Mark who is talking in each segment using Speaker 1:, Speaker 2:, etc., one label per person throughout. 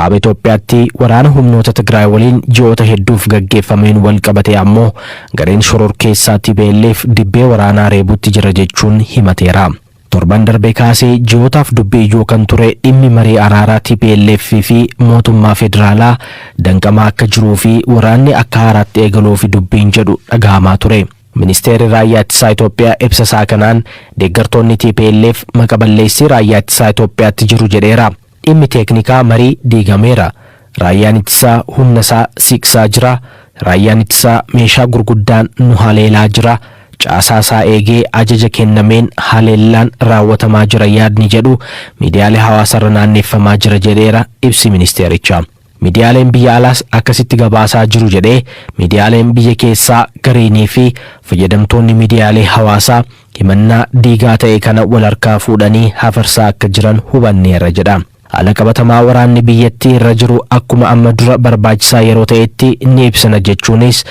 Speaker 1: Kaaba Itoophiyaatti waraana humnoota Tigraay waliin ji'oota hedduuf gaggeeffameen wal qabatee ammoo gareen shororkeessaa TPLF dibbee waraanaa reebutti jira jechuun himateera. Torban darbee kaasee ji'ootaaf dubbii ijoo kan ture dhimmi marii araaraa TPLF fi mootummaa federaalaa danqamaa akka jiruu fi waraanni akka haaraatti eegaluufi dubbiin jedhu dhagahamaa ture. Ministeerri Raayyaa Ittisaa Itoophiyaa ibsa isaa kanaan deeggartoonni TPLF maqa balleessii Raayyaa Ittisaa Itoophiyaatti jiru jedheera. Dhimmi teeknikaa marii diigameera. Raayyaan ittisaa humna isaa siqsaa jira. Raayyaan ittisaa meeshaa gurguddaan nu haleelaa jira. Caasaa isaa eegee ajaja kennameen haleellaan raawwatamaa jira yaadni jedhu miidiyaalee hawaasarra naanneeffamaa jira jedheera ibsi ministeerichaa. Miidiyaaleen biyya alaas akkasitti gabaasaa jiru jedhee, miidiyaaleen biyya keessaa gareenii fi fayyadamtoonni miidiyaalee hawaasaa himannaa diigaa ta'e kana wal harkaa fuudhanii hafarsaa akka jiran hubanneerra jedha. Haala qabatamaa waraanni biyyattii irra jiru akkuma amma dura barbaachisaa yeroo ta'etti ni ibsina jechuunis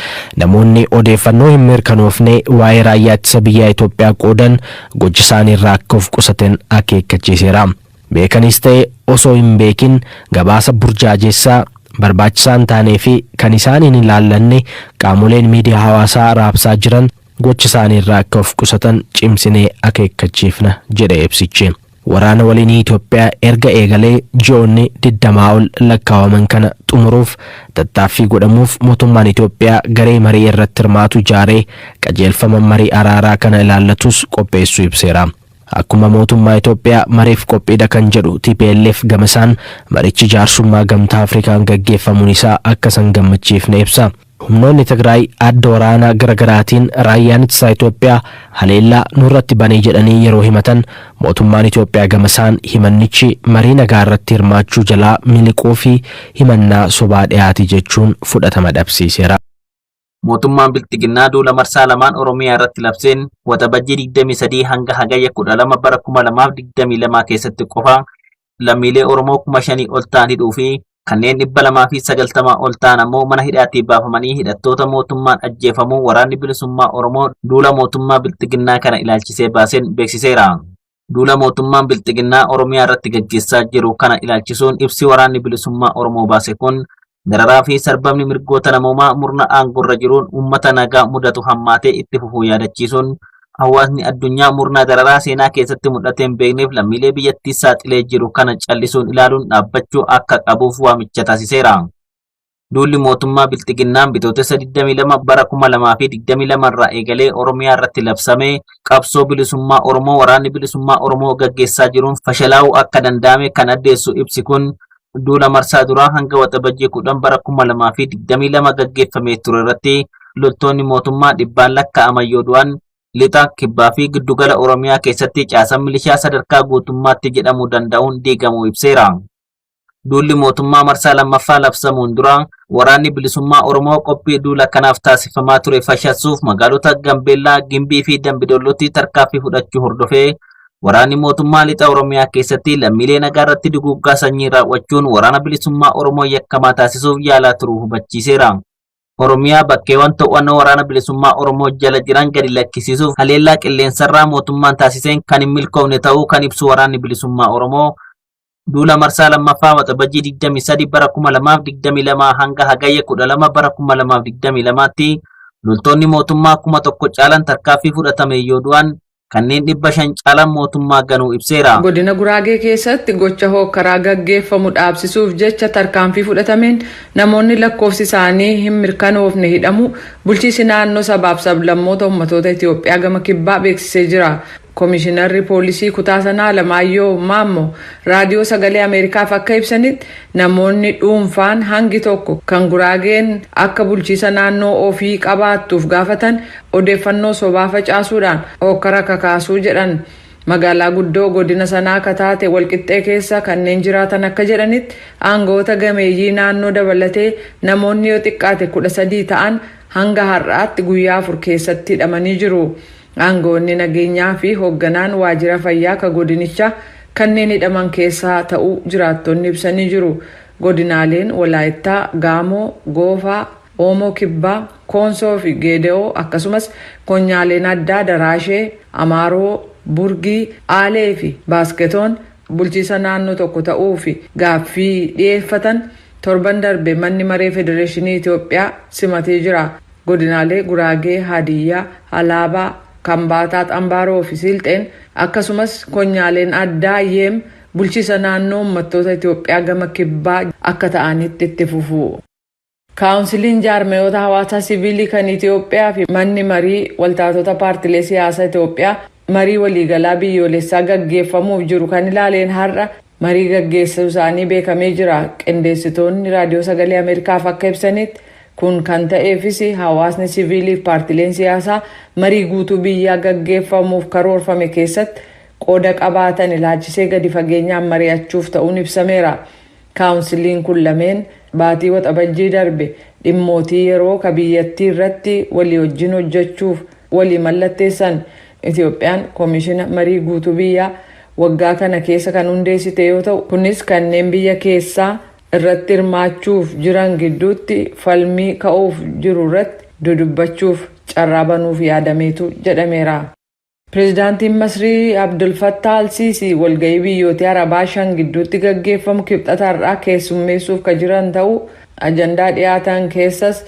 Speaker 1: namoonni odeeffannoo hin mirkanoofne waa'ee Raayyaa Ittisa Biyyaa Itoophiyaa qoodan gocha isaanii irraa akka of qusatan akeekkachiiseera. Beekanis ta'e osoo hin beekin gabaasa burjaajessaa, barbaachisaa hin taanee fi kan isaan hin ilaallanne qaamoleen miidiyaa hawaasaa raabsaa jiran gocha isaanii irraa akka of qusatan cimsinee akeekkachiifna jedhe ibsichi. Waraana waliinii Itoophiyaa erga eegalee ji'oonni 20 ol lakkaawaman kana xumuruuf tattaaffii godhamuuf mootummaan Itoophiyaa garee marii irratti hirmaatu ijaaree qajeelfama marii araaraa kana ilaallatus qopheessuu ibseera. Akkuma mootummaa Itoophiyaa mariif qophiidha kan jedhu tplf gamasaan marichi jaarsummaa Gamtaa Afrikaan gaggeeffamuun isaa akka isa hin gammachiifne ibsa. Humnoonni Tigraay adda waraanaa gara garaatiin Raayyaan Ittisaa Itoophiyaa haleellaa nurratti bane jedhanii yeroo himatan, mootummaan Itoophiyaa gamasaan himannichi marii nagaa irratti hirmaachuu jalaa miliquufi himannaa sobaa dhiyaate jechuun fudhatama dhabsiiseera.
Speaker 2: Mootummaan Bilxiginnaa duula marsaa lamaan Oromiyaa irratti labseen Waxabajjii 23 hanga Hagayya 12 bara 2022 keessatti qofa lammiilee Oromoo 5,000 ol ta'an hidhuu fi kanneen 290 ol ta'an ammoo mana hidhaatii baafamanii hidhattoota mootummaan ajjeefamuu Waraanni Bilisummaa Oromoo duula mootummaa Bilxiginnaa kana ilaalchisee baaseen beeksiseera. Duula mootummaan Bilxiginnaa Oromiyaa irratti gaggeessaa jiru kana ilaalchisuun ibsi Waraanni Bilisummaa Oromoo baase kun dararaa fi sarbamni mirgoota namoomaa murna aangorra jiruun uummata nagaa mudatu hammaatee itti fufuu yaadachiisuun hawaasni addunyaa murna dararaa seenaa keessatti mul'atee hin beekneef lammiilee biyyattii saaxilee jiru kana callisuun ilaaluun dhaabbachuu akka qabuuf waamicha taasiseera. Duulli mootummaa Bilxiginnaan Bitootessa 22 bara 2022 irraa eegalee Oromiyaa irratti labsame qabsoo bilisummaa Oromoo Waraanni Bilisummaa Oromoo gaggeessaa jiruun fashalaa'uu akka danda'ame kan addeessu ibsi kun duula marsaa duraa hanga Waxabajjii 10 bara 2022 gaggeeffamee ture irratti loltoonni mootummaa dhibbaan lakkaa'aman yoo du'an lixa, kibbaa fi giddugala Oromiyaa keessatti caasaan milishaa sadarkaa guutummaatti jedhamuu danda'uun diigamuu ibseera. Duulli mootummaa marsaa lammaffaa labsamuun dura Waraanni Bilisummaa Oromoo qophii duula kanaaf taasifamaa ture fashalsuuf magaalota Gambeellaa, Gimbii fi Dambidollootti tarkaanfii fudhachuu hordofee waraanni mootummaa lixa Oromiyaa keessatti lammiilee nagaa irratti duguuggaa sanyii raawwachuun Waraana Bilisummaa Oromoo yakkamaa taasisuuf yaalaa turuu hubachiiseera. Oromiyaa bakkeewwan to'annoo Waraana Bilisummaa Oromoo jala jiran gadi lakkisiisuuf haleellaa qilleensarraa mootummaan taasiseen kan hin milkoofne ta'uu kan ibsu Waraanni Bilisummaa Oromoo Duula marsaa lammaffaa Waxabajjii 23 bara 2022 hanga Hagayya 12 bara 2022tti loltoonni mootummaa 1000 caalan tarkaaffii fudhatameen yoo du'an kanneen 500 caalan mootummaa ganuu ibseera.
Speaker 3: Godina Guraagee keessatti gocha hookkaraa gaggeeffamu dhaabsisuuf jecha tarkaanfii fudhatameen namoonni lakkoofsi isaanii hin mirkanoofne hidhamuu bulchiisi naannoo sabaaf sablammoota ummatoota Itiyoophiyaa gama kibbaa beeksisee jira. Komishinarri poolisii kutaa sanaa Alamaayyoo Maammo Raadiyoo Sagalee Ameerikaaf akka ibsanitti namoonni dhuunfaan hangi tokko kan Guraageen akka bulchiisa naannoo ofii qabaattuuf gaafatan odeeffannoo sobaa facaasuudhaan hookkara kakaasuu jedhan. Magaalaa guddoo godina sanaa ka taate Walqixxee keessa kanneen jiraatan akka jedhanitti aangawoota gameeyyii naannoo dabalatee namoonni yoo xiqqaate 13 ta'an hanga har'aatti guyyaa 4 keessatti hidhamanii jiru. Aangawoonni nageenyaa fi hoogganaan waajira fayyaa ka godinichaa kanneen hidhaman keessaa ta'uu jiraattonni ibsanii jiru. Godinaaleen Walaayittaa, Gaamoo, Goofaa, Oomoo Kibbaa, Koonsoo fi Geede'oo akkasumas konyaaleen addaa Daraashee, Amaaroo, Burgii, Aalee fi Baasketoon Bulchiisa naannoo tokko ta'uu fi gaaffii dhiyeeffatan torban darbe manni maree federeeshinii Itoophiyaa simatee jira. Godinaalee Guraagee, Hadiyyaa, Halaabaa, Kambaataa, Xambaaroo fi Silxeen akkasumas konyaaleen addaa Yeem bulchiisa naannoo uummattoota Itoophiyaa gama kibbaa akka ta'anitti itti fufu. Kaawunsiliin jaarmayoota hawaasaa siviilii kan Itoophiyaa fi manni marii waltaatota paartilee siyaasaa Itoophiyaa marii waliigalaa biyyoolessaa gaggeeffamuuf jiru kan ilaaleen har'a marii gaggeessuu isaanii beekamee jira. Qindeessitoonni Raadiyoo Sagalee Ameerikaaf akka ibsanitti, kun kan ta'eefis hawaasni siviilii fi paartileen siyaasaa marii guutuu biyyaa gaggeeffamuuf karoorfame keessatti qooda qabaatan ilaalchisee gadi fageenyaan mari'achuuf ta'uun ibsameera. Kaawunsiliin kun lameen baatii Waxabajjii darbe dhimmootii yeroo ka biyyattii irratti walii wajjin hojjechuuf walii mallatteessan. Itoophiyaan koomishina marii guutuu biyyaa waggaa kana keessa kan hundeessite yoo ta'u, kunis kanneen biyya keessaa irratti hirmaachuuf jiran gidduutti falmii ka'uuf jiru irratti dudubbachuuf carraa banuuf yaadameetu jedhameera. Pireezidaantiin Masrii Abdul Fattah Alsiisii walga'ii biyyoota Arabaa shan gidduutti gaggeeffamu Kibxata har'aa keessummeessuuf kan jiran ta'uu, ajandaa dhiyaatan keessas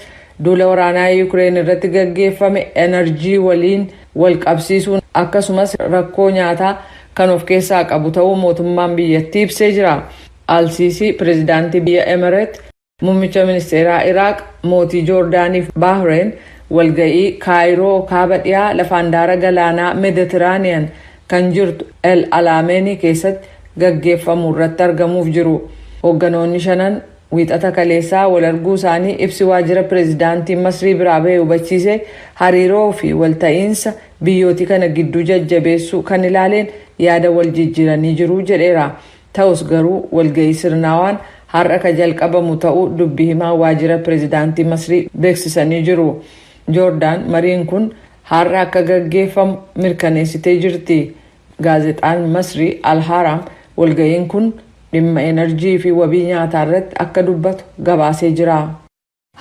Speaker 3: duula waraanaa Yuukireen irratti gaggeeffame enerjii waliin wal qabsiisuun akkasumas rakkoo nyaataa kan of keessaa qabu ta'uu mootummaan biyyattii ibsee jira. Alsiisii pireezidaantii biyya Emireet, muummicha ministeeraa Iraaq, mootii Joordaaniif Baahireen walga'ii Kaayiroo kaaba dhiyaa lafa handaara galaanaa Meeditiraaniyan kan jirtu El Alaameenii keessatti gaggeeffamu irratti argamuuf jiru. Hoogganoonni shanan Wiixata kaleessaa wal arguu isaanii ibsi waajjira pireezidaantii Masrii biraa bahee hubachiise, hariiroo fi walta'iinsa biyyootii kana gidduu jajjabeessuu kan ilaaleen yaada wal jijjiiranii jiru jedheera. Ta'us garuu walga'ii sirnaawaan har'a ka jalqabamu ta'uu dubbii himaa waajjira pireezidaantii Masrii beeksisanii jiru. Joordaan mariin kun har'a akka gaggeeffamu mirkaneessitee jirti. Gaazexaan Masrii Alhaaraam walga'iin kun dhimma enerjii fi wabii nyaataa irratti akka dubbatu gabaasee jira.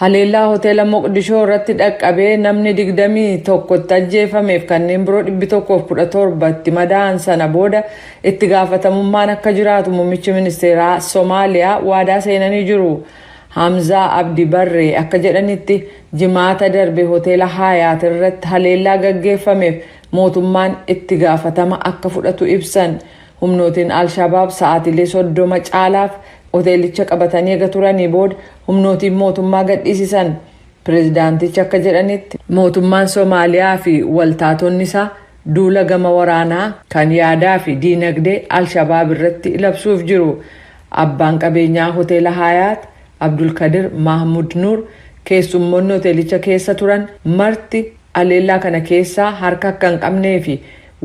Speaker 3: Haleellaa hoteela Moqdishoo irratti dhaqqabee namni 21tti ajjeefameef kanneen biroo 117tti madaa'an sana booda itti gaafatamummaan akka jiraatu muummichi ministeeraa Somaaliyaa waadaa seenanii jiru. Hamzaa Abdi Barree akka jedhanitti, Jimaata darbe hoteela Haayaat irratti haleellaa gaggeeffameef mootummaan itti gaafatama akka fudhatu ibsan. Humnootiin Alshabaab sa'aatiilee 30 caalaaf hoteelicha qabatanii eega turanii booda humnootiin mootummaa gadhiisisan. Pireezidaantichi akka jedhanitti, mootummaan Somaaliyaa fi waltaatonni isaa duula gama waraanaa, kan yaadaa fi diinagdee Alshabaab irratti labsuuf jiru. Abbaan qabeenyaa hoteela Haayaat Abdulkadir Mahmud Nuur keessummoonni hoteelicha keessa turan marti haleellaa kana keessaa harka akka hin qabnee fi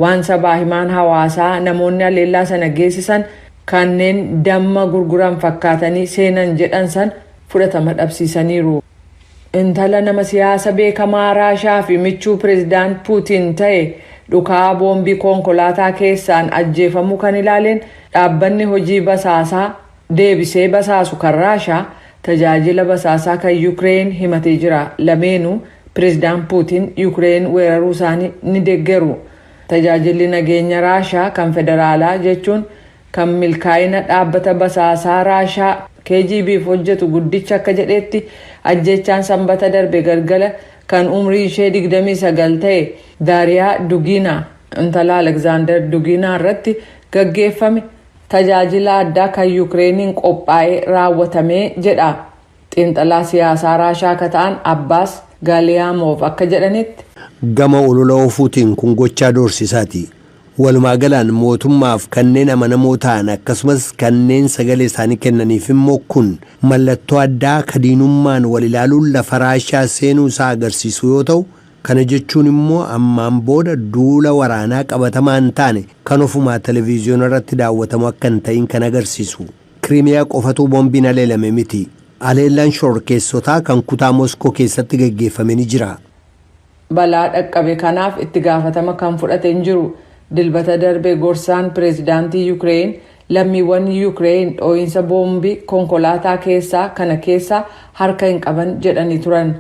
Speaker 3: waan sabaa himaan hawaasaa namoonni haleellaa sana geessisan kanneen damma gurguran fakkaatanii seenan jedhan san fudhatama dhabsiisaniiru. Intala nama siyaasa beekamaa Raashaa fi michuu pireezidaant Puutiin ta'e dhukaa boombii konkolaataa keessaan ajjeefamuu kan ilaaleen dhaabbanni hojii basaasaa deebisee basaasu kan Raashaa tajaajila basaasaa kan Yukireen himatee jira. Lameenuu pireezidaant Puutiin Yukireen weeraruu isaanii ni deeggaru. Tajaajilli nageenya Raashaa kan federaalaa, jechuun kan milkaa'ina dhaabbata basaasaa Raashaa KGBf hojjetu guddicha, akka jedhetti, ajjechaan Sanbata darbe galgala kan umrii ishee 29 ta'e Daariyaa Dugiinaa, intala Alekzaandar Dugiinaa irratti gaggeeffame tajaajila addaa kan Yukireeniin qophaa'ee raawwatamee jedha. Xiinxalaa siyaasaa Raashaa akka ta'an Abbaas Gaaliyaamoof akka jedhanitti,
Speaker 4: Gama olola oofuutiin kun gochaa doorsisaati. Walumaa galaan mootummaaf kanneen amanamoo ta'an akkasumas kanneen sagalee isaanii kennaniif immoo kun mallattoo addaa kadiinummaan wal ilaaluun lafa Raashaa seenuu isaa agarsiisu yoo ta'u, kana jechuun immoo ammaan booda duula waraanaa qabatamaa hin taane kan ofumaa televiziyoona irratti daawwatamu akka hin ta'in kan agarsiisu. Kiriimiyaa qofatu boombiin haleelame miti. Haleellaan shororkeessotaa kan kutaa Moskoo keessatti gaggeeffame ni jira.
Speaker 3: Balaa dhaqqabe kanaaf itti gaafatama kan fudhate hin jiru. Dilbata darbe gorsaan pireezidaantii Yukireen lammiiwwan Yukireen dhoo'insa boombii konkolaataa keessaa kana keessaa harka hin qaban jedhanii turan.